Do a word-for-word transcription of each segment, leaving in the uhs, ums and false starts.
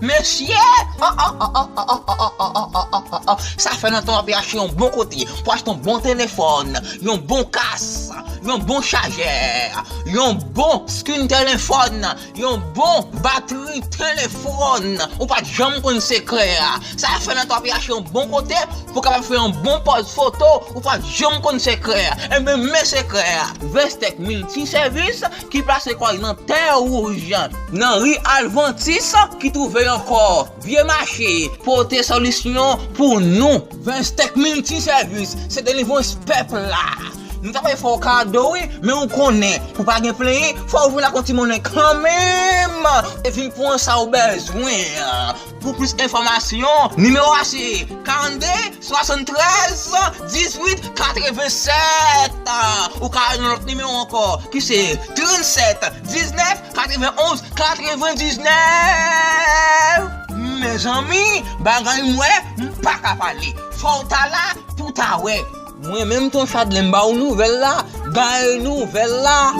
Mesye! Sa fè lontan w ap achte yon bon kote pou achte yon bon telefòn, yon bon kas, yon bon chajè, yon bon screen telefòn, yon bon batri telefòn. Ou pa t janm konn sekrè a. Sa fè lontan w ap achte yon bon kote pou w kapab fè yon bon pòz foto. Ou pa t janm konn sekrè a. Enben, men sekrè a. Vestec Multiservice ki plase kò l nan Tè Wouj, nan ri Alvantis, ki twouve ankò Vye Mache, pote solisyon pou nou. Vestec Multiservice, se delivrans pèp la. Nou ta pral fè w kado, wi, men ou konnen, pou pa gen plenyen, fò w vin ak yon ti monnen kanmenm. E vin pran sa w bezwen. Pou plis enfòmasyon, nimewo a se karannde, swasanntrèz, dizuit, katrevennsèt. Ou ka al nan lòt nimewo ankò, ki se trannsèt, diznèf, katrevenonz, katrevendiznèf. Mezanmi, bagay m wè, m pa ka pale. Fò w ta la pou w ta wè. Mwen menm, Ton Chadley, m ba w nouvèl la. Gaye nouvèl la.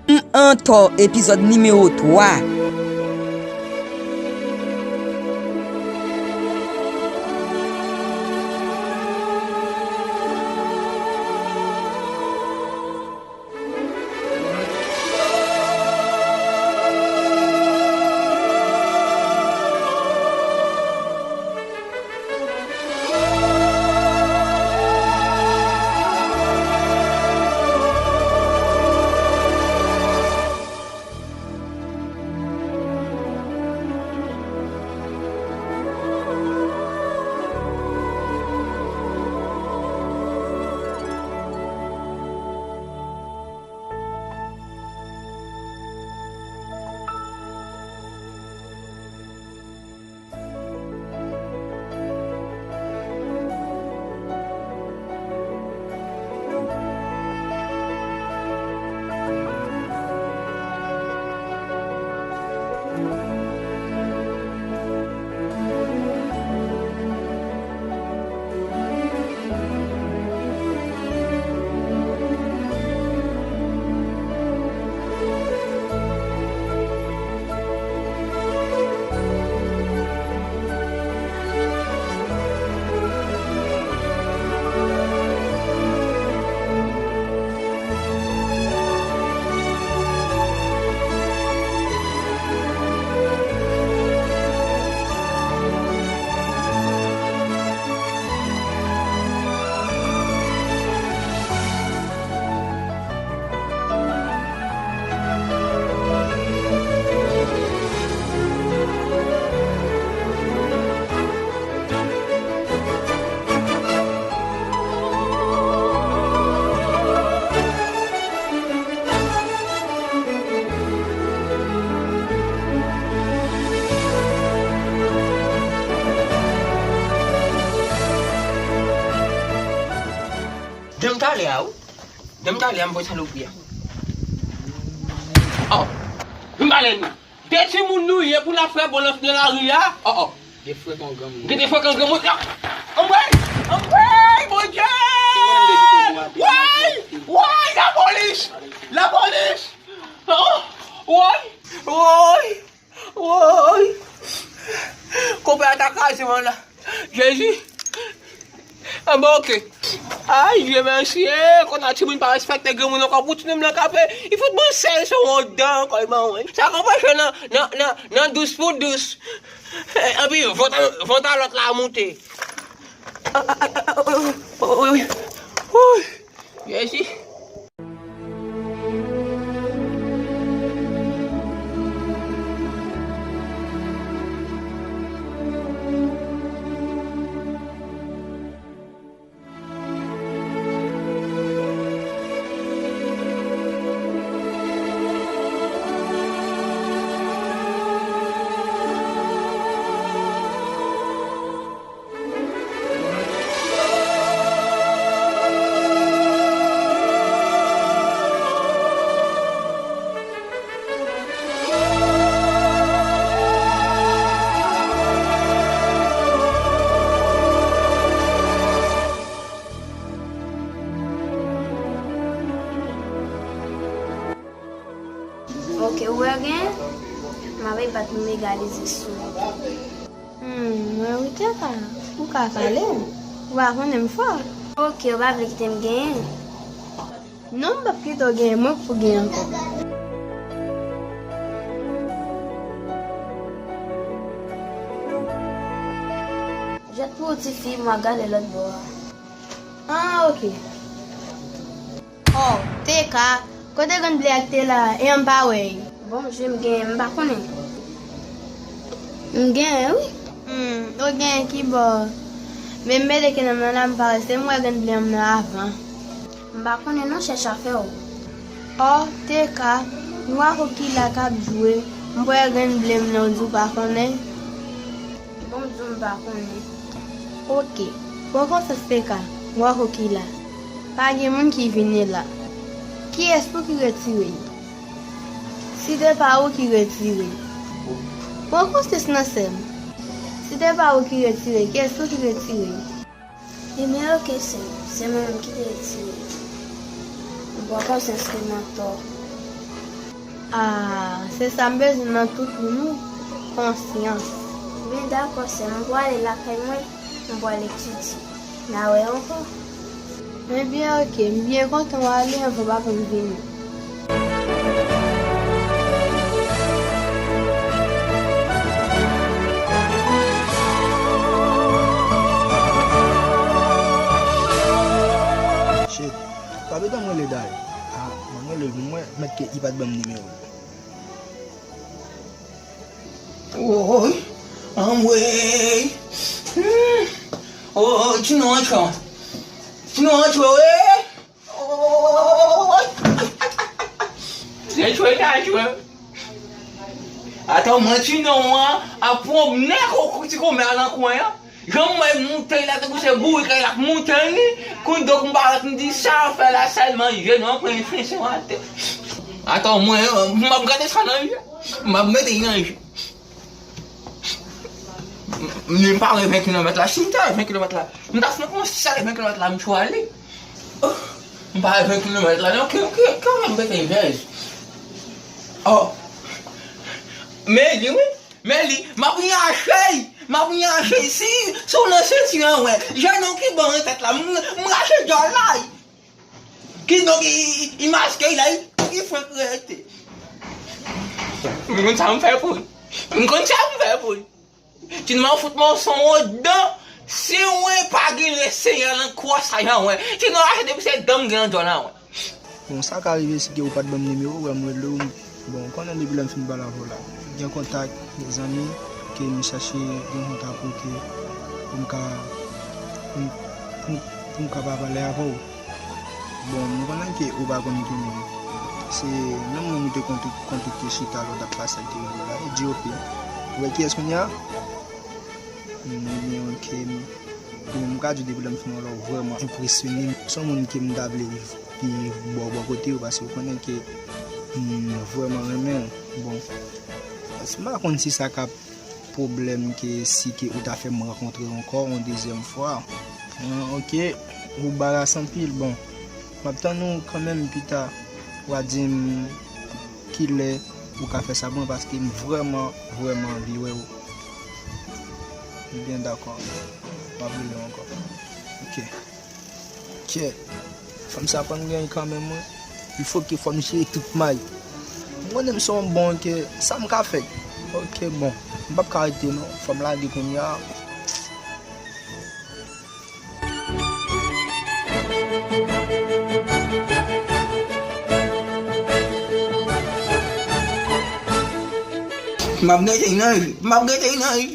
M Antò, epizòd nimewo twa. Janm talè a, wi. Janm talè a, m pran salopri a. Oh, m pale nou. De timoun nou ye pou n ap fè bon nan, nan lari a. Oh, oh. De frekan granmoun. Gen de frekan granmoun. Anmwey! Anmwey, Bondye! Woy! Woy, lapolis! Lapolis! Oh! Woy! Woy! Woy! Konpè a ta kraze mwen la. Jezi! Anba, oke. Ay, Dye mèsi, eh, konn a timoun pa respekte granmoun ankò pou timoun nan kape. Li fout mwen sèl sou yon dan ankò, li ban mwen. Sa konpè nan, nan, nan, nan dous pou dous. Eh, epi vant, vant a lòt la moute. Jezi. Gade zik sou. Hmm, mwen wi Teka, ou ka kale m. Ou pa konnen m fò. Ok, ou pa vle kite m genyen? Non, m p ap kite w genyen, mwen k pou genyen ankò. Jwèt pou ou tifi, m a gade lòt bò a. Ah, ok. Oh, Teka, kote grenn ble a k te la, e an m pa wè l? Bon, je m gen, m pa konnen. M gen, wi. Hmm, ou gen ki bò? Men m mete ke nan m nan la, m pa wè, se m wè grenn ble an m nan avan. M pa konnen non, chèche afè w. Oh, Teka, m wè Kokila k ap jwe, m wè grenn ble m nan, ou di w pa konnen? Bon, m di w m pa konnen. Ok, pran konsyans Teka, m wè Kokila. Pa gen moun ki vini la. Kiyès pou ki retire l? Si te pa ou ki retire l. Pran konsyans nan sè m. Si te pa ou ki retire l, kiyès pou ki retire l? Ebyen, ok, sè m. Se mwen menm ki te retire l. M pran konsyans ke m antò. Ah, se sa m bezwen nan tout moun wi, konsyans. Byen dakò sè m, m pwale lakay mwen, m pwale etidye. N a wè ankò. Ebyen, ok, m byen kontan w ale anvan papa m vini. Shit, pa bezwen m rele Day. Ah, mwen rele l pou mwen, mèt ke li pa t ban m nimewo l. Woy, anmwey. Hmm. Woy, Tino antre. Tino antre, wi. Woy. Se jwe ta jwe. Atò, mwen Tino an ap pwonmnen kou ti kòmè a nan kwen an. Jan m wè l moute la, tankou se bourik la l ap moute li. Kounye a m parèt, m di, sa w fè la, sèlman je nou an pran enfeksyon atè. Atò, mwen, m ap gade sa nan je. M ap mete l nan je. M, m pa wè ven kilomèt la. Si m te wè ven kilomèt la, m ta fè yon sèl ven kilomèt la, m tchwale. Oh, m pa wè ven kilomèt la, non, ki, ki, ki wè m mete vèj. Oh. Men li, wi. Men li, m ap nyache l, m ap nyache l. Si, si w nan senti an, wè, jènonm ki ban an tèt la, m, m rache djòl la. Kidonk, li, li, li maske l la, li, li frenk rete. M konn sa m fè pou li. M konn sa m fè pou li. Tino fout mwen son odan. Si mwen pa gen Lesenyè nan kò sa jan wè. Tino rache depi se dan m gen nan djòl la wè. Bon, sa ka rive si ke ou pa t ban m nimewo w, wè m rele w. Bon, ou konnen depi lè m fin pale avè w la, gen kontak, gen zanmi, ke m chache gen kontak ou ke pou m ka, pou m, pou m, pou m ka pa pale avè w. Bon, m konnen ke ou pa konn ki moun. Se menm moun ou te kontak-, kontakte chita lè w t ap pase ak telefòn la, e di yo pi. Ou wè kiyès kounye a? Hmm, ebyen, ok, m, bon, m ka di depi lè m fin wè w la, ou vrèman enpresyone m. Se yon moun ke m ta vle viv pi bò bò kote yo, paske ou konnen ke m vrèman renmen w. Bon, m pa konn si sa ka pwoblèm ke si ke ou ta fè m rankontre w ankò yon dezyèm fwa. An, ok, ou balas anpil. Bon, m ap tann ou kanmenm pita. W a di m kilè ou ka fè sa pou mwen, paske m vrèman, vrèman anvi wè w. Byen dakò. M ap rele w ankò. Ok. Kè. Fanm sa konn gen kanmenm, wi. Il faut que fò m jere tout may. M konnen m se yon bon ke sa m ka fè. Ok, bon. M p ap ka rete non. Fò m lage kounye a. M ap rete nan ri. M ap rete nan ri.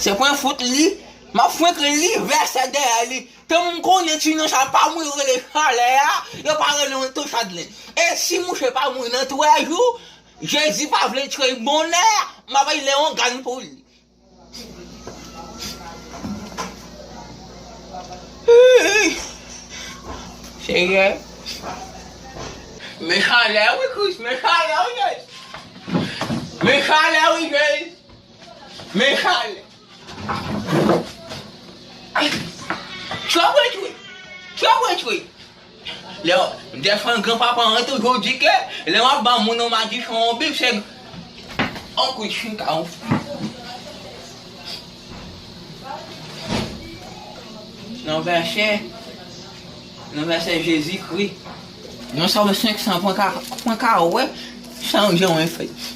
Se pran fout li, m ap fwenk li vèsè dèyè li. Tan m konnen ti non sa pa mouri, yo rele Chalè a, yo pa rele yon tou Chadlen. E si mouche pa mouri nan twè jou, Jezi pa vle tchwe l bonnè, m ap rele yon gang pou li. Seyè. Men chalè wi, Kris, men chalè wi, Jezi. Men chalè wi, Jezi. Men chalè. Twòp retwouy. Twòp retwouy. Lè, dèfwa granpapa mwen toujou di ke lè w ap ban moun yon madisyon yon Bib, se yon kout chita, yon nan vèsè, nan vèsè Jezikri. Nan Sòm senk san, pou n ka, pou n ka wè sa yon jan wè fèt.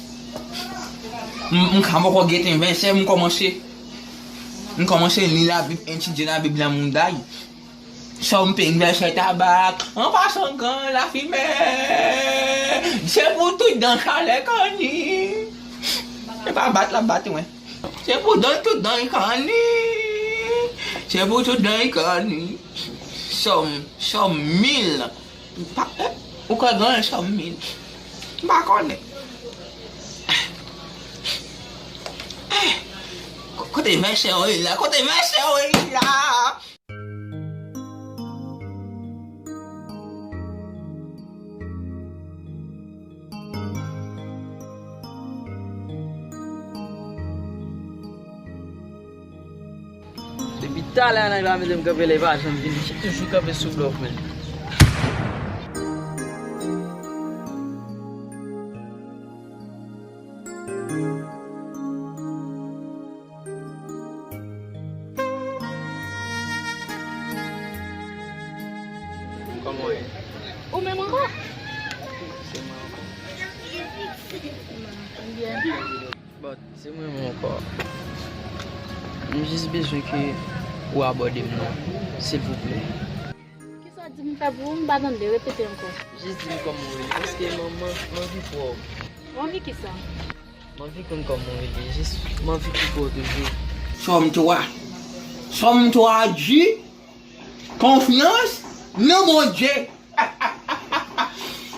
M, m ka poko gete vèsè, m kòmanse, m kòmanse li Labib, etidye Labib nan mouda. Sòm peng vèsè tabak, an pasan gan lafimen. Se pou tout dan chalè kanni. E pa bat l ap bat mwen. Se pou dan tout dan kanni. Se pou tout dan kanni. Sòm, sòm mil. Pa, eh, ou ka gen sòm mil. M pa konnen. Eh, kote vèsè yo ye la? Kote vèsè yo ye la? Depi talè a nèg la mete m kanpe la, li pa janm vini. Li toujou kanpe sou blòf mwen. Kòman w ye? Ou menm ankò? Se mwen ankò. Byen. Bon, se mwen menm ankò. M jis bezwen ke ou abòde m non, silvouplè. Kisa w di m fè pou ou? M pa tande, repete ankò. Jis di m kòman w rele, paske m, m, m anvi pran w. Ou anvi kisa? M anvi konn kòman w rele, jis m anvi pi pran w toujou. Sòm twa. Sòm twa di, konfyans nan Bondye.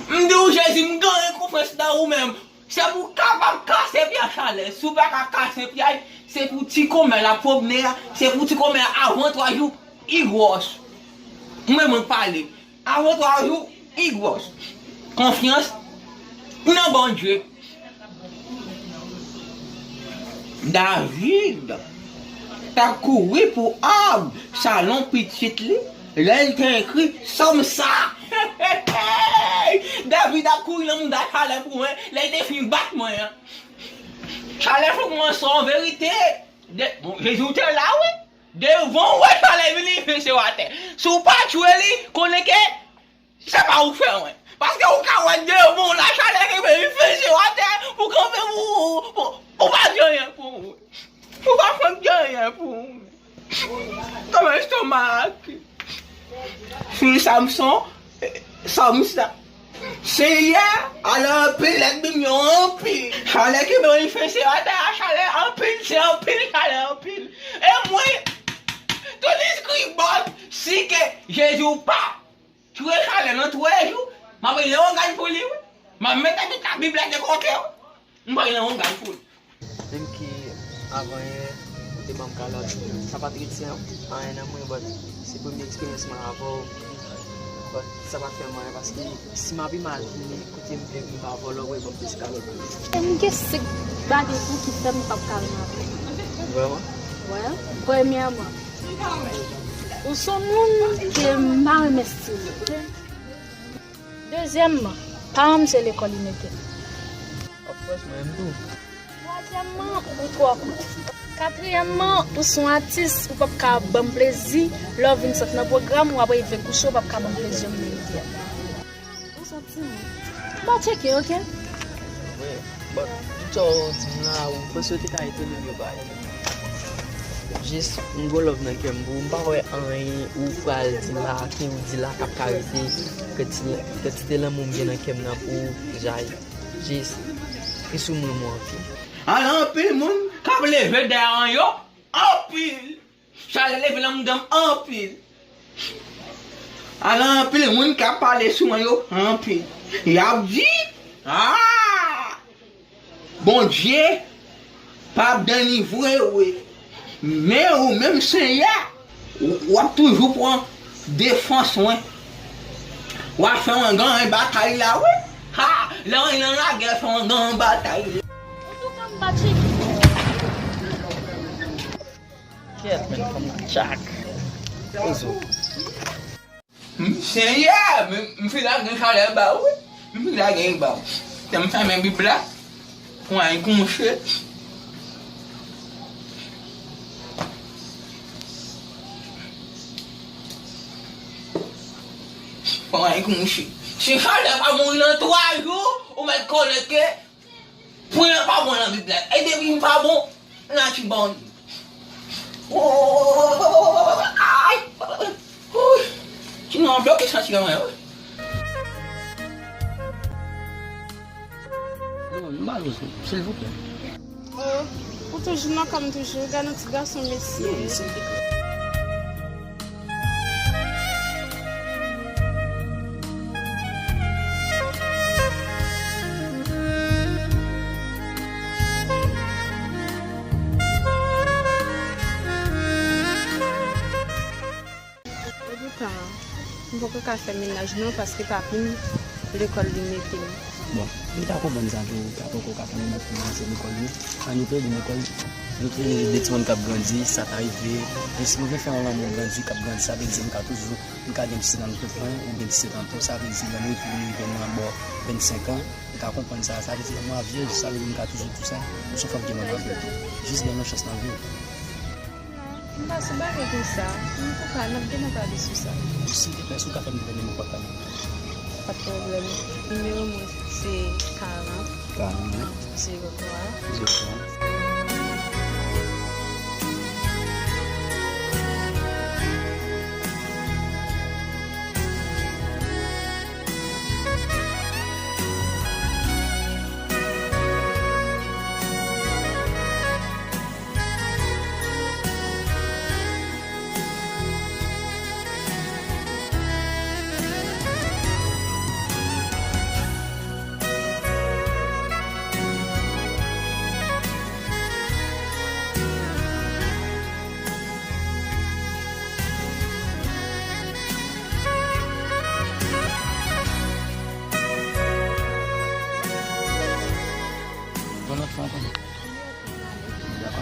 M di w, Jezi, m genyen konfyans nan ou menm. Se pou w kapab kase pye a chalè. Si w pa ka kase pye a, se pou ti konmè l ap pwomne a, se pou ti konmè a avan twa jou, i gwòs. Mwen, mwen pale. Avan twa jou, i gwòs. Konfyans nan Bondye. David t ap kouri pou Absalon, pitit li, lè l te ekri sòm sa. David ap kouri nan mouda chalè pou mwen, lè l te fin bat mwen an. Chalè fòk mwen sa an verite. De, bon, Jezi ou te la, wi. Devan w wè chalè vin li fese w atè. Si w pa tchwe li, konnen ke se pa ou k fè anyen. Paske ou ka wè devan w la chalè ki vin li fese w atè, ou kanpe pou, pou, pou pa di anyen pou ou. Ou pa fè di anyen pou ou. Kòman estomak? Fi Samson, Sòm sa. Senyè, ale anpil, lènmi m yo anpil. Chalè ki vin li fese atè a, chalè anpil, se anpil, chalè anpil. E mwen, Tony Skribòt, si ke Jezi ou pa tchwe chalè nan twa jou, m ap rele ogàn pou li, wi. M ap mete tout Labib la de kote, wi. M pa gen yon gad pou li. Menm ke avan yè, ou te ban m kalòt, sa pa t retire anyen nan mwen, but se premye eksperyans mwen avè w, but sa pa t fè m anyen, paske si m ap imajine kote m vle rive avè w, lè w ban m plis kalòt pou li. E m gen senk bagay pou ki fè m p ap ka renmen avè w. Vrèman? Wè, premyèman, ou se yon moun ke m pa renmen estil ou. Dezyèmman, paran m se lekòl li mete m. Of course, mwen menm tou. Twazyèmman, ou twò kout. Katriyèmman, ou se yon atis, ou p ap ka ban m plezi. Lè w vin sot nan pwogram, w ap rive kouche, ou p ap ka ban m plezi w merite a. Ou se yon timoun. M a tcheke, oke? Wi, but, tout sa w di m la, ou panse w te ka etone m yo pa etone m. Jis, m gen love nan kè m pou ou, m pa wè anyen ou pral di m la, ke ou di la k ap ka rete kantite, kantite lanmou m gen nan kè m nan pou ou, jayi. Jis, ri sou mwen, mwen anpil. Ala anpil moun k ap leve dèyè an yo, anpil. Chalè leve nan mouda m anpil. Ala anpil moun k ap pale sou mwen yo anpil. Y ap di, ah! Bondye p ap delivre w. Men ou menm, Senyè, w ap toujou pran defans mwen. W ap fè mwen genyen batay la, wi. Ha! Lè w nan lagè, fè mwen genyen batay. Antouka, m pa tcheke. Kèt, men fanm nan tchak. Poze w. Senyè, m, m fin lage chalè ba ou wi. M fin lage ba ou. Kite m fèmen Bib la. Pran yon kouche. Pran yon kouche. Si chalè pa mouri nan twa jou, ou mèt konèt ke pwen an pa bon nan Bib la. E depi m pa bon, nati ba w li. Ay! Ti nonm an bloke santi nan mwen wi. Non, m ba nou, silvouplè. Oh, ou toujou nan kòm toujou, gade yon ti gason mesye. Non, silvouplè. Epoutan, m poko ka fè mennaj non, paske papi m, lekòl li mete m. Bon, m ka konprann sa tou, ou ka poko ka fè mennaj pou kòmanse lekòl wi. An nou plede lekòl, nou plede de timoun k ap grandi, sa ta rive. E si nou vle fè yon lanmou grandi, k ap grandi, sa vle di m ka toujou, m ka gen pitit nan tout mwen, ou gen pitit nan tou, sa vle di lè nou rive nan bò vennsenk an, m ka konprann sa, sa vle di lanmou a vye, sa vle di m ka toujou di w sa, ou se fanm ki manman vye tou. Jis ban nou chans nan vi w. Non, m pa sou bagay konsa. M pou ka, n ap gentan pale sou sa. Silvouplè, si w ka fè m jwenn nimewo pòtab ou. Pa t pwoblèm. Nimewo mwen se karant. Karant. Zewo twa. Zewo twa. Yon lòt fwa ankò. Dakò.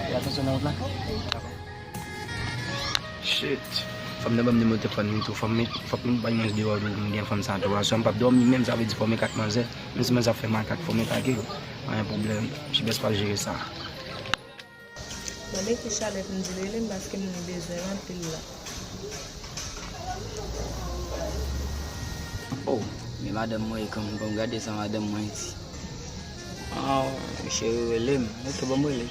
Fè atansyon nan wout la. Dakò. Shit. Fanm nan ban m nimewo telefòn li tou. Fò m met, fòk m bay mwen deyò tou pou m gen fanm sa tou. Aswè m p ap dòmi menm, sa vle di fò m met ak manzè. Menm si manzè ap fè makak, fò m met ak yo. Pa gen pwoblèm. Jibès pral jere sa. Mande Koucha lè pou m di l rele m paske m bezwen l anpil la. Oh, men madanm mwen e kanmenm. Bon, gade sa madanm mwen di. Ah, cheri rele m. Ok, ban m rele.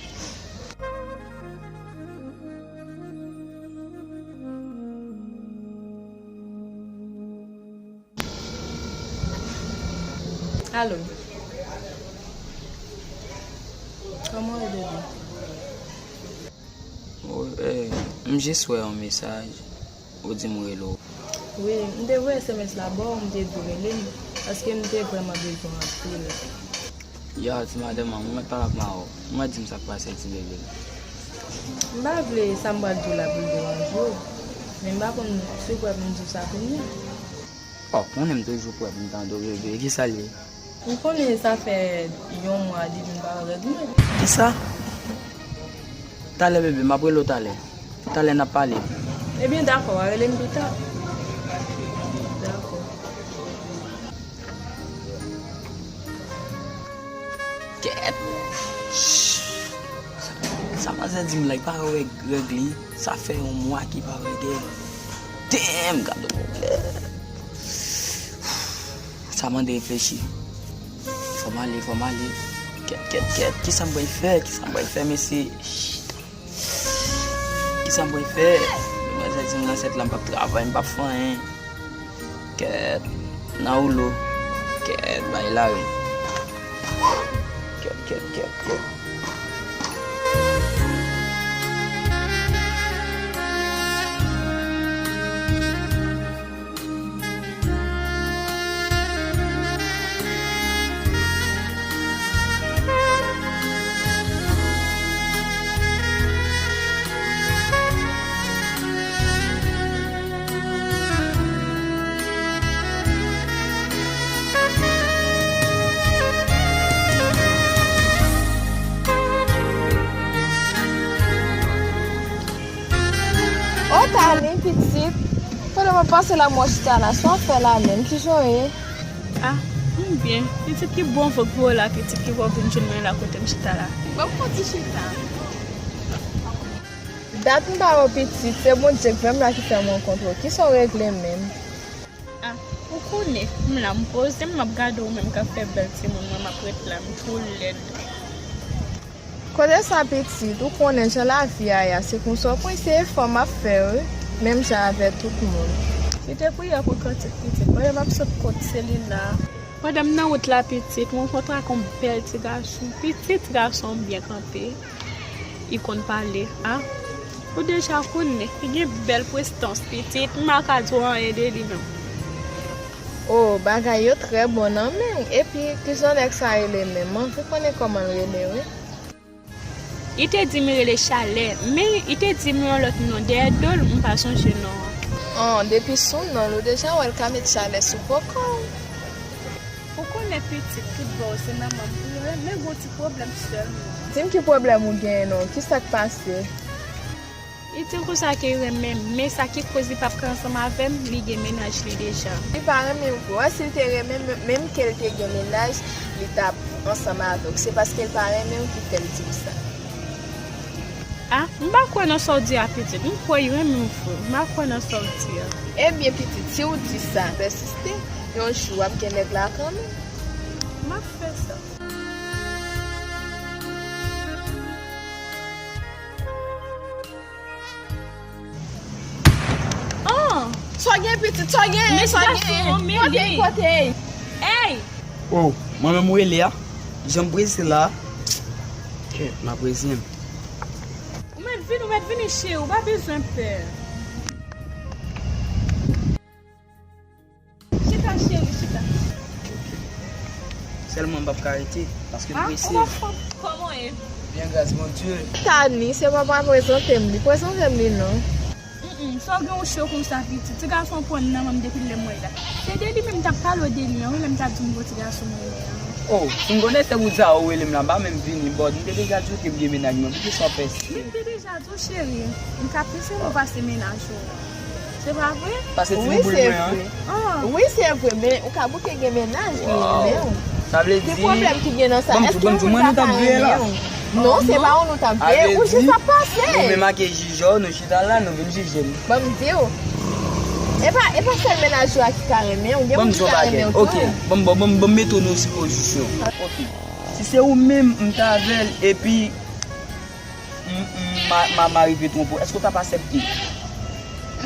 Alo. Kòman w ye, bebe? Oh, eh, m jis wè yon mesaj. Ou di m rele w. Wi, m te voye S M S la ba w, m te di w rele m, paske m te vrèman bezwen w anpil. Yo, ti madanm an, mwen mèt pale ak mari w. Mwen di m sa k pase ti bebe. M pa vle sa m pral di w la pou l deranje w, men m pa konn si w prè pou m di w sa kounye a. Oh, konnen m toujou prè pou m tande w, bebe. Kisa l ye? Ou konnen sa fè yon mwa depi m pa wè règ mwen. Kisa? Talè, bebe, m ap rele w talè. Talè n ap pale. Ebyen, dakò, w a rele m pita. Dakò. Kèt! Sa manzè di m la, li pa wè règ li. Sa fè yon mwa ki pa wè règ. Damn, gade pwoblèm. Sa mande reflechi. Fò m ale, fò m ale. Kèt, kèt, kèt. Kisa m pral fè? Kisa m pral fè, mesye? Kisa m pral fè? Demwazèl di m nan sèt la, m p ap travay, m p ap fè anyen. Kèt, nan woulo. Kèt, bay lari. Kèt, kèt, kèt, kèt. Mwen pase la, mwen chita la. Sa w fè la menm? Kijan w ye? Ah, m byen. Pitit, ki bon vent ki voye w la, pitit, ki fè w vin jwenn mwen la kote m chita la? Ban m fè yon ti chita. Dat m pa wè w, pitit, se Bondye k fè m la ki fè m rankontre w. Kisa w regle menm? Ah, ou konnen, m la, m poze m, m ap gade w menm k ap fè bèl timoun, mwen m ap ret la, m twò lèd. Kote sa, pitit? Ou konnen jan lavi a ye a, se konsa w pran, se efò m ap fè wi, menm jan avèk tout moun. Kite priyè pou kantik, pitit, pandan m ap sot kot se li la. Pandan m nan wout la, pitit, m rankontre ak yon bèl ti gason. Pitit, ti gason byen kanpe, li konn pale. Ah, ou deja konnen, li gen bèl prestans, pitit, m pa ka di w anyen de li non. Oh, bagay yo trè bon nan men w. Epi, kijan nèg sa rele menm? M anvi konnen kòman l rele wi. Li te di m li rele Chalè, men li te di m yon lòt non dèyè do l, m pa sonje non an. Oh, depi sou non l, ou deja wè l ka met chalè sou po kò w. Ou konnen, pitit, tout bò se manman m pou yo ye, men gon ti pwoblèm sèlman. Di m ki pwoblèm ou genyen non, kisa k pase? Li di m konsa ke li renmen m, men sa ki koz li p ap ka ansanm avè m, li gen mennaj li deja. Li pa renmen w vre. Wè, si l te renmen m, menm ke l te gen mennaj, li t ap ansanm avè w. Se paske l pa renmen w ki fè l di w sa. Ah, m pa kwè nan sa w di a, pitit. M kwè li renmen w vre. M pa kwè nan sa w di a. Ebyen, pitit, si w di sa, pèsiste, yon jou w ap gen nèg la kanmenm. M ap fè sa. Ah! Sa w gen, pitit? Sa w gen? Sa w gen? Kote? Kote? Ey! Oh, mwen menm ou rele a? Jan m prese la. Kèt, m ap rese m. Ou mèt vini, ou mèt vini, cheri, ou pa bezwen pè. Chita, cheri, chita. Sèlman m p ap ka rete, paske m prese. Ah, ou pa fò. Kòman w ye? Byen, gras Bondye. Tani, se papa prezante m li. Prezante m li non. Mm, mm, sa w gen w cho konsa, pitit? Ti gason pran nan men m depi lè m wè l la. Se de li menm m t ap pale w de li an, wi, lè m t ap di w m gon ti gason m renmen an. Oh, si m konnen se pou sa ou rele m la, m pa menm vini, but m te deja di w ke m gen mennaj mwen, poukisa w pèsiste? Men m te deja di w, cheri, m ka plis renmen w pase mennaj ou an. Se pa vre? Pase ti bouboul mwen an? Wi, se vre, men ou ka bouke gen mennaj li renmen w. Sa vle di, ki pwoblèm ki gen nan sa? Èske yon moun sa ka renmen w? Non, se pa ou nou t ap veye, ou jis ap pase. Nou menm ak jijè w, nou chita la, nou vin jije m. Ban m di w. E pa, e pa sèl mennaj ou a ki ka renmen w, gen moun ki ka renmen w tou. Ok, ban m, ban m, ban m mete w nan yon sipozisyon. Ok. Si se ou menm, m t avè l, epi m, m, ma, ma, m arive twonpe w, èske w t ap aksepte?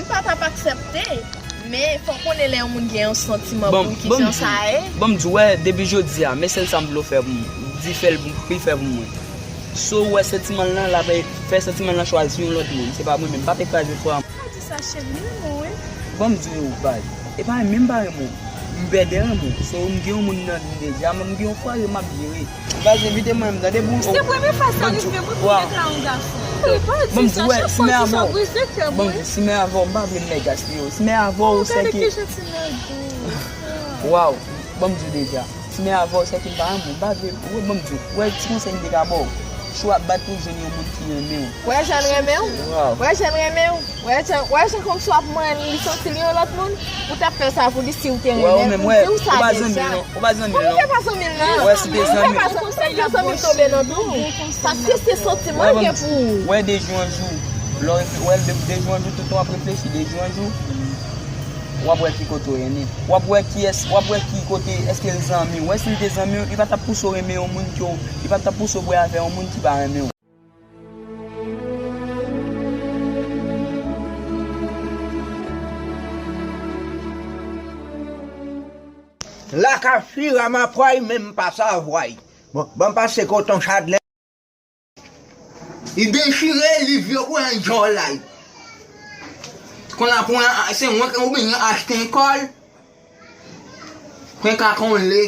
M pa t ap aksepte, men fò w konnen lè yon moun gen yon santiman pou w, kijan sa ye. Ban m di w, wè, depi jodi a, men sèl sa m vle w fè pou mwen. Di fè l pou, li fè pou mwen. Si w wè santiman l lan, l ap fè santiman l lan chwazi yon lòt moun. Se pa mwen menm, m p ap kraze fwa m. Pa di sa, cheri, m renmen w, wi. Ban m di w, baz. E pa menm pa renmen w. M pè de renmen w. So, m gen yon moun nan li deja, men m gen yon fwaye m ap jere. Baz, envite mwen, m tande pou. Se premye fwa sa rive m, wi, pou m deklare yon gason. Wi, pa di sa, chak fwa w di sa, w brize kè m, wi. Ban m di, si men avè w, m pa vle nèg gaspiye w. Si men avè w, se ke. Waw, ban m di w deja. Si men avè w, se ke m pa renmen w, m pa vle, w, ban m di w, wè ti konsèy m te ka ba w. Si w ap bat pou w jwenn yon moun ki renmen w. Wè jan l renmen w? Wè jan l renmen w? Wè jan, wè jan kòmsi w ap manyen l, li santi l yon lòt moun? Ou t ap fè sa pou li si w te renmen l, pou l di w sa deja. Ou pa zanmi l non, ou pa zanmi l non. Kòman w te pa zanmi l non? Wè si w te zanmi l. Ou pa zanmi l, ou pa zanmi l tonbe nan tou. Paske se santiman l gen pou ou. Wè de jou an jou, lè w, wè de, de jou an jou, tout tan w ap reflechi, de jou an jou, w ap wè ki kote w ye ni. W ap wè kiyès, w ap wè ki kote, èske l zanmi w. Wè si l te zanmi w, li pa t ap pouse w renmen yon moun ke w, li pa t ap pouse w bwè avè yon moun ki pa renmen w. Laka fira m ap pway, men m pa sa vway. Bon, ban m pase koton chadlè. Li dechire liv yo kwen djòl la. Konn ap wè, se mwen ki oblije achte yon kòl. Kwen ka konn le.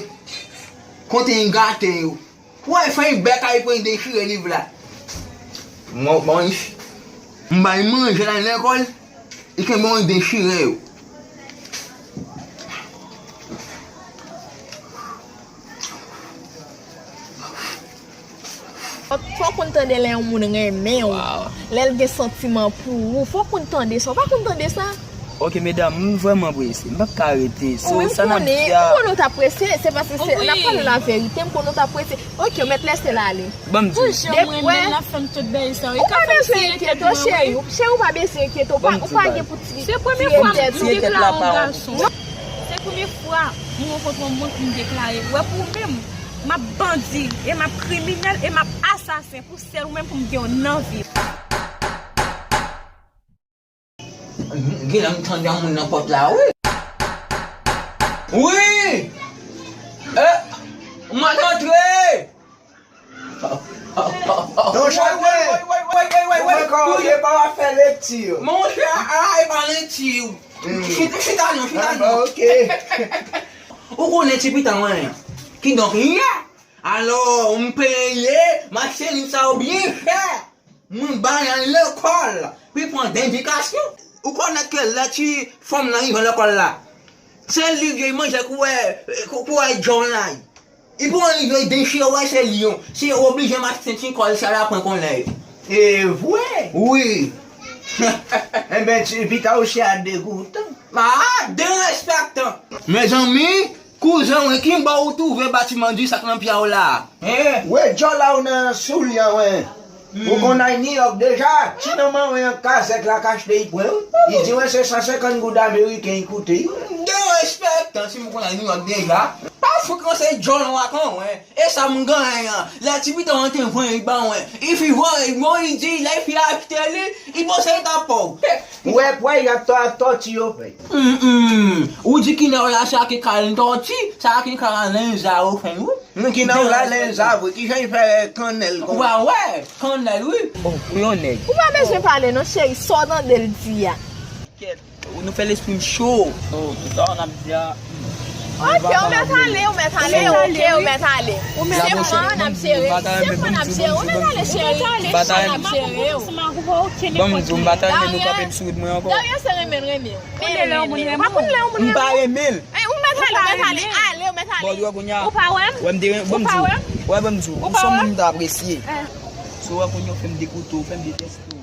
Konte yon gate yo. Wè, fè yon bèk a li pran dechire liv la. Mwen, mwen, m bay manje la lekòl. Li kenbe yon dechire yo. Fò w konn tande lè yon moun renmen w, lè l gen santiman pou ou. Fò w konn tande sa. Ou pa konn tande sa? Ok, medam, m vrèman prese. M p ap ka rete. So, wi, m sa n ap konnen, di a, m konnen w t ap prese. Se paske se, n ap pale laverite, m konnen w t ap prese. Ok, w mèt lese l ale. Ban m di w. Bon, jan m renmen l ap fè m tout bagay sa yo. Ou pa bezwen enkyete w, cheri. Cheri, ou pa bezwen enkyete w. Ou pa gen pou ti, se premye fwa m deklare yon gason. Se premye fwa m rankontre yon moun pou m deklare. Wè pou ou menm, m ap bandi, e m ap kriminèl, e m ap asasen pou sèl ou menm pou m gen w nan vi m. Gen lè m tande yon moun nan pòt la, wi. Wi! Eh, mwen antre! Non, chante! Ou mwen ka antre pa w ap fè lekti. Monchè, a, e pa lekti. Chita, chita non, chita non. Ok. Ou konnen ti pita mwen. Kidonk, yè! Alò, m peye, m achte liv sa yo byen chè. Mwen ba l al lekòl, pou l pran dendikasyon. Ou konèt ke lè ti fanm nan rive lekòl la, se liv yo, li manje kou wè, kou wè John la. Li pran liv yo, li dechire, wè se li yo. Se oblije m achte ti kòl sa la pran konnen. E vre? Wi. Enben, ti pita ou se a degoutan. A, derespektan. Mezanmi, kouzen mwen, ki bò ou twouve batiman di sa k nan pye w la? Hein? Wè djòl la ou nan soulye an, wen. Ou konn al New York deja? Ti nan manman an kazèk la k achte li pran, wi. Li di, wen, se san senkant goud ameriken li koute, wi. Derespektan, si m konn al New York deja. Pa fout ranse djòl an, wen. E sa m genyen an. Lè ti pita an te voye ba mwen. If you want it, mwen li di, lè fi a achte li, li panse li ta pòv. Ou wè pwèl y ap tò ak tòti yo fè. Hum, hum. Ou di kinè w la sa ki kal tòti, sa ki kal lenza yo fè, wi. Hum, kinè w la lenza vre, kijan y fè kannèl konsa? Ou pa wè, kannèl, wi. Oh, ou yon nèg. Ou pa bezwen pale non, cheri, sa w tande l di a. Kèt, nou fè lespri m cho. Oh, tout sa w ap di a. Ok, ou mèt ale, ou mèt ale, ok, ou mèt ale. Se mwen n ap jere, se mwen n ap jere, ou mèt ale, cheri, se mwen n ap jere w. Bon, m di w, m pa ta renmen nou kanpe m sou wout mwen ankò. Darien se renmen l renmen w. Men renmen l. Ou pa konn lè yon moun renmen w? M pa renmen l. Eh, ou mèt ale, ou mèt ale, ale, ou mèt ale. Bon, ou wè kounye a. Ou pa wè m? Wè m te ren-, bon, m di w. Wè, bon, m di w. Ou se yon moun m te apresye. So, wè kounye a, w fè m dekoute w, w fè m detèste w.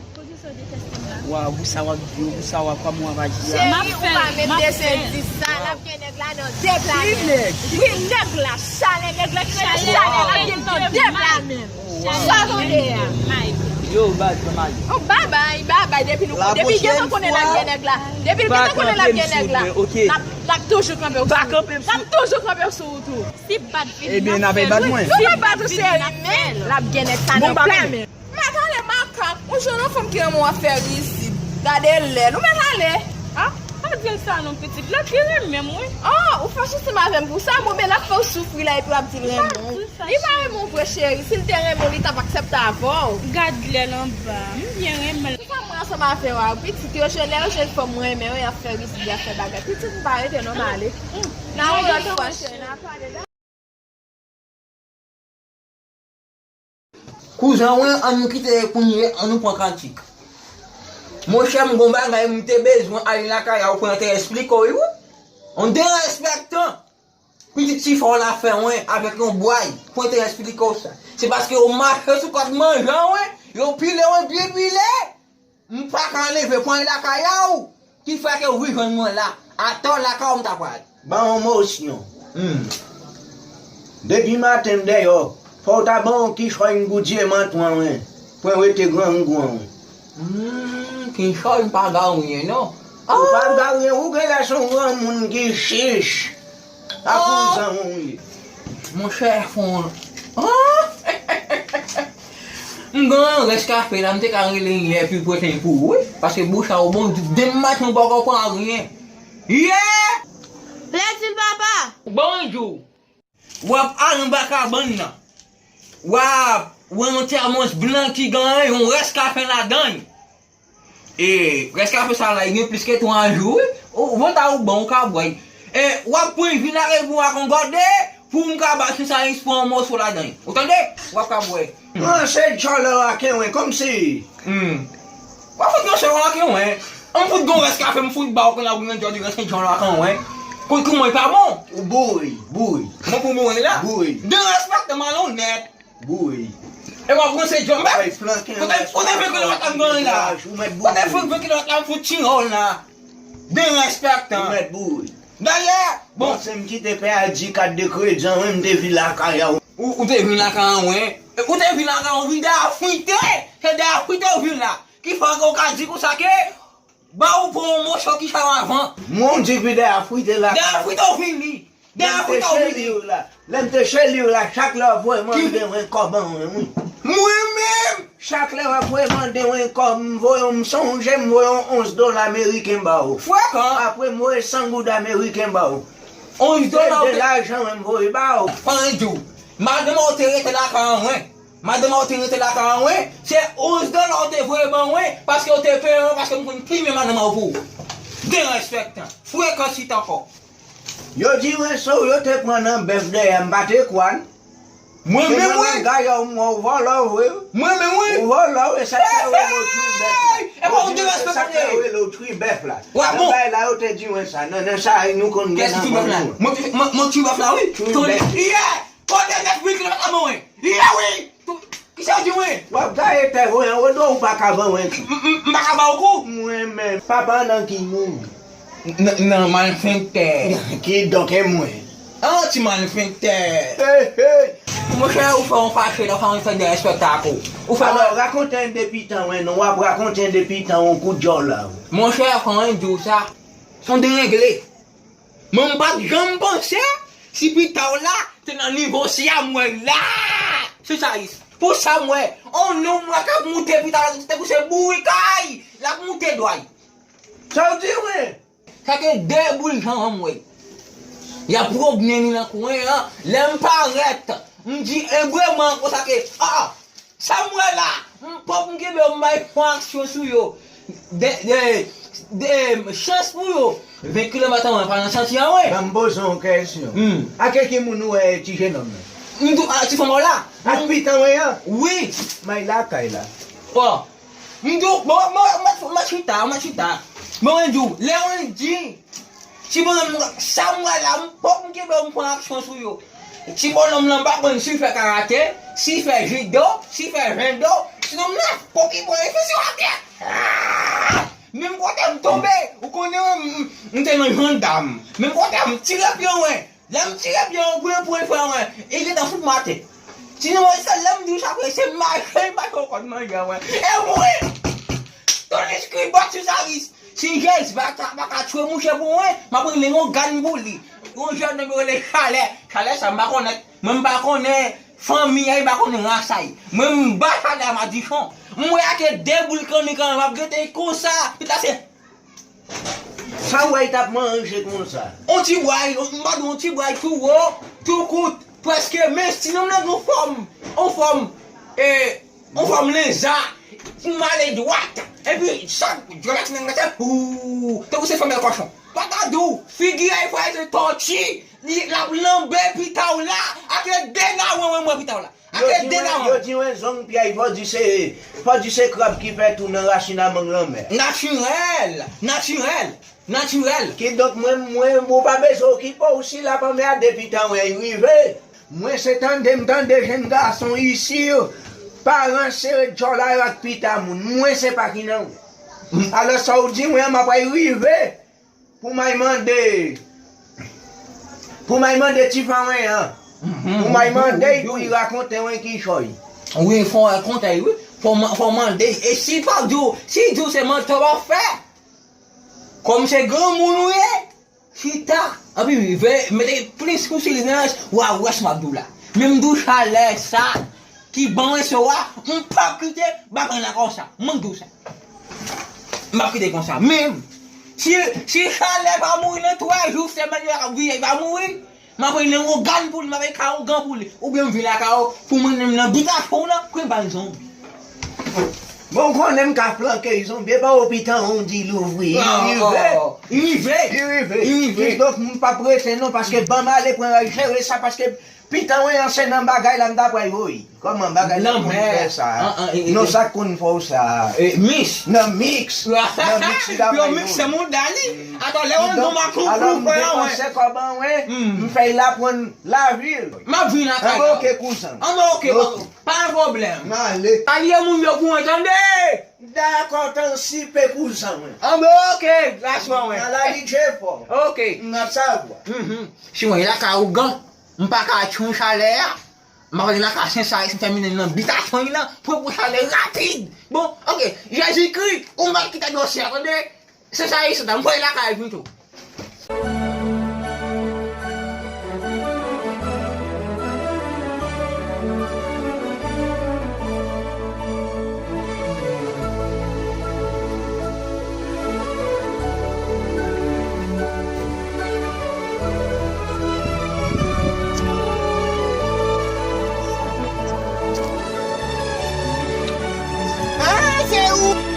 Waw, pou sa w ap di yo, pou sa w ap, kòman w ap aji a. Cheri, ou pa menm bezwen di sa, l ap gen nèg la nan de pla menm. Wi, nèg la, chalè nèg la, ki rele chalè, l ap gen nan de pla menm. Sa w tande a? Yo, baz, mwen male. Oh, babay, babay, depi nou, depi gentan konnen l ap gen nèg la. Depi l gentan konnen l ap gen nèg la. L ap, l ap toujou kanpe w sou wout. L ap toujou kanpe w sou wout ou. Si bat vini, n ap fè l. Ebyen, n ap bat mwen. Nou pa bat ou, cheri, men l ap gen nèg sa nan pla menm. Ou mèt ale makak, ou jwenn yon fanm ki renmen w ap fè rizib. Gade lè l, ou mèt ale. Ah, pa di l sa non, pitit. Lòt li renmen m, wi. Oh, ou fache ansanm avè m pou sa, bon, men l ap fè w soufri la, epi w ap di l renmen w. Li pa renmen w vre, cheri. Si l te renmen w, li t ap aksepte avè w. Gad lè l anba. M byen renmen l. Sa mwen ansanm avè w a, pitit, yo jwenn, lè yo jwenn fanm renmen yo, y ap fè rizib, y ap fè bagay. Pitit, m pa rete non, m ale. Nan yon lòt fwa, cheri, n a pale. Kouzen mwen, ann nou kite kounye, ann nou pran kantik. Monchè, m gon bagay m te bezwen al lakay a ou pou n te esplike w, wi. On derespektan. Pitit chifon w la fè, wen, avèk yon bway, pou n te esplike w sa. Se paske yo mache sou kòd manje, wen, yo pile, wen, byen pile. M pa ka leve pran lakay a w, ki fè ke w vin jwenn mwen la. Atò lakay ou m ta pral. Ban yon mosyon. Hmm. Depi maten m dèyè w, fò w ta ban yon kichòy m goudye mantwen wen, pou w rete grangou an wen. Hmm, kichòy m pa garyen non. Ou pa garyen, ou genlè se yon granmoun ki chich. A kouzan ou ye. Monchè, fon. Ah! M gen yon rès kafe la, m te ka rele yè pi pwochen pou ou, wi. Paske bouch a ou bon, demen maten ou poko pran anyen. Yè! Plèzi l, papa! Bonjou! W ap al anba kabann nan. W ap wè yon tèmòs blan ki gen yon rès kafe ladan l. E, rès kafe sa la, li gen plis ke twa jou, wi. Ou, ou vant a ou bon, ou ka bwè. E, w ap pran vin lage pou ak yon gòde, pou m ka ba ti sa espwa yon mòso ladan. Ou tande? W ap ka bwè. An, se djòlè w a kenwen, kòmsi. Hmm. W ap fout yon sèl w a kenwen. An fout gon rès kafe, m fout ba w, konn ap gen djòlè, rès djòlè w a kenwen. Konn kouman li pa bon. Ou bouri, bouri. Mwen pou bouri la? Bouri. Derespektan, malonèt. Bouri. E w ap ranse djòl. Kote, kote ven kilowat la m gen la? Kote ven kilowat la m fout tire w la? Derespektan. Ou mèt boure. Dayè, bon. Bon, se m ki te pè a di kat de kredi an, wi, m te vin lakay ou. Ou, ou te vin lakay an, wi. Ou te vin lakay an, ou vin dèyè frite. Se dèyè frite ou vin la. Ki fè ke ou ka di konsa ke ba ou pran yon moso ki sa yo avan. Mwen di ki dèyè frite lakay. Dèyè frite ou vin li. Dèyè frite ou vin li. Lè m te cheri w la, chak lè w ap voye mande mwen kòb an mwen, wi. Mwen menm! Chak lè w ap voye mande mwen kòb, m voye w, m sonje m voye w onz dola meriken ba ou. Frekan! Apre m voye san goud ameriken ba ou. Onz dola. Se de lajan mwen m voye ba ou. Fò mwen di w, madanm ou te rete lakay an mwen. Madanm ou te rete lakay an mwen, se onz dola ou te voye ban mwen, paske ou te peye mwen, paske m konn plimen madanm ou pou ou. Derespektan. Frekan chita ankò. Yo di mwen se w yo te pran nan bèf dèyè m, m pa te kwè n. Mwen menm, wi. Gayè, ou mwen, ou vòlò, wi. Mwen menm, wi. Ou vòlò, wi, e sa k fè yo rele w Tribèf la. Hey! E pa ou derespekte. Sa k fè yo rele w Tribèf la. Nan bagay la, yo te di mwen sa. Nan, nan sa, nou konn gen nan vann nou. Mwen, mwen, mwen Tribèf la, wi. Tribèf. Yeah! Kote nèf mil kilomèt la, mwen? Yeah, wi! Kisa w di mwen? W ap gaye tè voyan, ou do ou pa ka ban mwen kou. M, m, m pa ka ba w kou? Mwen menm, papa nan ki moun? Nan, nan malfektè. Kidonk e mwen. An ti malfektè. Hey, hey. Monchè, ou fè yon fache la, ou fè yon fè derespektan kou. Ou fè. Alò, rakonte yon depi tan, wen, non, w ap rakonte yon depi tan, yon kout djòl la. Monchè, fò mwen di w sa. Se yon deregle. Men m pa t janm panse si pita w la te nan nivo Samwèl la. Se sa, pou Samwèl, on nonm la k ap moute pita w la, te kou se bourikay, l ap moute dway. Sa w di, wi? Sa gen de boul jan an m wè. Y ap pwomnen li nan kwen an. Lè m parèt, m di ebreman konsa ke, a, Samwèl la, m pòp m kenbe yo, m bay fon aksyon sou yo. De, de, de, chans pou yo. Ven kilomèt an mwen pa nan santi an, wi. Ban m poze yon kesyon. Hmm. Ak ki moun ou wè ti jenòm nan? M tou, a, ti fanm la. Ak pitan mwen an? Wi. May lakay la. Ò. M tou, bon, bon, mwen, mwen chita, mwen chita. Bon, mwen di w, lè mwen di, Ti bonòm, sa m wè la, m pòp m kenbe yo, m pran aksyon sou yo. Ti bonòm lan pa konn si fè karate, si fè jido, si fè jendo, ti nonm nan pòp li pran efè sou atè. Menm kote m tonbe, ou konnen m, m, m te nan jandam. Menm kote m tire pye mwen, lè m tire pye mwen, pran pwen frè mwen, e gentan fout m atè. Ti nonm sa, lè m di w sa, frè, se mache, mache w konn manje mwen. E mwen, Tony Skribòt sou sa ris. Si Jezi pa ka, pa ka tchwe mouche pou mwen, m ap rele yon gang pou li. Yon jèn nèg yo rele Chalè. Chalè sa m pa konnen. Mwen m pa konnen fanmi a, m pa konnen ras a. Mwen m ba Chalè a madichon. M wè ake de boul kanni kanni, m ap gete konsa. Pita se. Sa w wè l t ap manje konsa? On ti bway, m pa di on ti bway tou wo, tou kout. Prèske, men si nonm nan gen yon fòm, yon fòm, e, yon fòm lenza, pou m ale dwat, epi chak djòlèt nan gate, ou, tankou se fanm kòchon. Pa ta di w, figi a, e fwa se tòti, li, l ap lanbe pita w la, ake de nan mwen, mwen, mwen pita w la. Ake de nan mwen. Yo di mwen zong pyèy, fò di se, fò di se krab ki fè tou nan rasin a mang lanmè. Natirèl, natirèl. Natirèl. Kidonk, mwen, mwen, ou pa bezwen okipe w si l ap anmède pitan mwen rive. Mwen se tande m tande jenn gason isi, paran sere djòl a yo ak pita moun. Mwen se pa ki nan ou. Alò, sa w di mwen an, m ap rive pou m al mande, pou m al mande ti fanwen an. Pou m al mande l pou l rakonte mwen kichòy. Wi, fò w rakonte l, wi. Fò w ma-, fò w mande l. E si l pa di w, si l di w se mantè w ap fè, kòm se granmoun ou ye, chita, anpi veye mete plis kousilnaj, w a wè sa m ap di w la. Men m di w chalè sa ki ban mwen so a, m p ap kite bagay la konsa. Mwen di w sa. M p ap kite konsa. Men, si, si chalè pa mouri nan twa jou, semèn yo ap vini, li pa mouri, m ap rele yon gang pou li, m ap rele yon gang pou li. Oubyen m vin lakay ou, pou mwen menm nan bit a fon nan, kwen bal zonbi. Bon, ou konnen m ka flanke zonbi, e pa opitan ou di louvri, li rive. Li rive. Li rive. Li rive. Kidonk, m p ap rete non, paske ban m ale pran jere sa, paske pitan mwen an se nan bagay la m ta pral voye. Kòman bagay la konn fè sa? Non, sa k konn fè w sa? Miks. Nan miks. Nan miks li ta pral voye. Yo miks se mouda li. Atò, lè w nan makou pou fè an, wè. Alò, m depanse kòb an, wè. M fè l aprann lavi l. M ap vin lakay la. Anben, oke, kouzen. Anben, oke, pa gen pwoblèm. M ale. Alye moun yo pou mwen, tande! Dakò, tansipe kouzan mwen. Anben, oke, gras mwen. Ala li je fò. Oke. M ap savwa. Mhm. Si mwen lakay ougan, m pa ka tchon chalè a. M ap ale lakay Sensayis, m tèmine nan bitasyon li nan, pran pou chalè rapid. Bon, oke, Jezikri, ou mèt kite dosye a, tande? Sensayis, m voye lakay pito. Ah, se ou!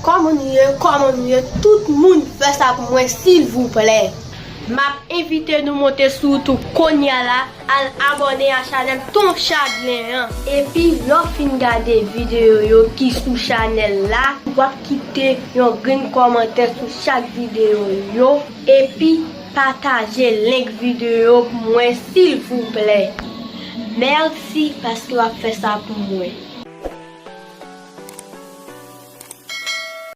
Kòman nou ye? Kòman nou ye? Tout moun fè sa pou mwen, silvouplè. M ap envite nou monte sou YouTube kounye a la, al abòne a chanèl Ton Chaglen an. Epi, lè w fin gade videyo yo ki sou chanèl la, w ap kite yon grenn kòmantè sou chak videyo yo. Epi, pataje link videyo pou mwen, silvouplè. Mèsi paske w ap fè sa pou mwen.